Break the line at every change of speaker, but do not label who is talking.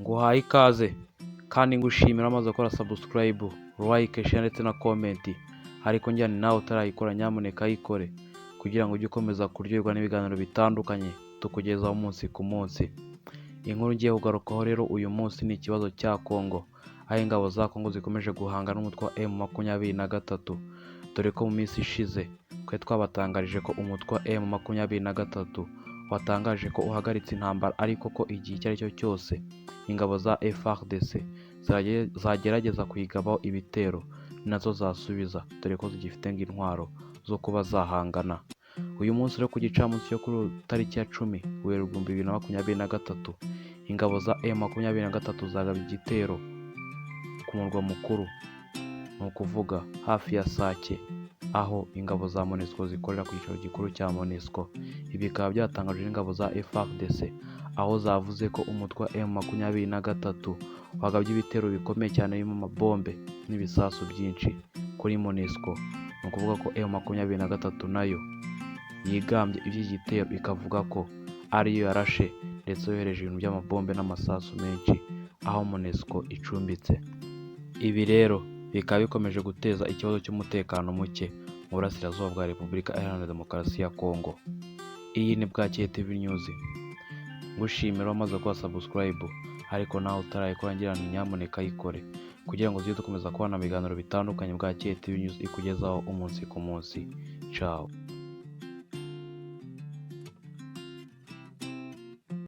Nguhaye ikaze kandi ngushimira amaze gukora subscribe, like, share ndetse na comment. Ariko njyane nawe utarayikora, nyamuneka ayikore kugira ngo ujye ukomeza kuryoherwa n'ibiganiro bitandukanye tukugezaho umunsi ku munsi. Inkuru ngiye kugarukaho rero uyu munsi ni ikibazo cya Congo, aho ingabo za Congo zikomeje guhangana n'umutwe wa M23, dore ko mu minsi ishize twari twabatangarije ko umutwe wa M23 watangaje ko uhagaritse intambara, ariko ko igihe icyo ari cyo cyose ingabo za FARDC zagerageza kuyigabaho ibitero nazo zasubiza, dore ko zigifite intwaro zo kuba zahangana. Uyu munsi rero, ku gicamunsi cyo kuri tariki ya 10 Werurwe 2023, ingabo za M23 zagabye igitero ku murwa mukuru, ni ukuvuga hafi ya Sake, aho ingabo za MONUSCO zikorera ku cyicaro gikuru cya MONUSCO. Ibi bikaba byatangajwe n'ingabo za FARDC, aho zavuze ko umutwe wa M23 wagabye ibitero bikomeye cyane birimo amabombe n'ibisasu byinshi kuri MONUSCO. Ni ukuvuga ko M23 nayo yigambye iby'iki gitero, ikavuga ko ariyo yarashe ndetse yohereje ibintu by'amabombe n'amasasu menshi aho MONUSCO icumbitse. Ibi rero bikaba bikomeje guteza ikibazo cy'umutekano muke mu burasirazuba bwa Repubulika Iharanira Demokarasi ya Kongo. Iyi ni Bwakeye TV News. Ngushimira wamaze gukora subscribe, ariko nawe utarayikora ngira nti nyamuneka ayikore kugira ngo tujye dukomeza kubona ibiganiro bitandukanye Bwakeye TV News ikugezaho umunsi ku munsi. Ciao.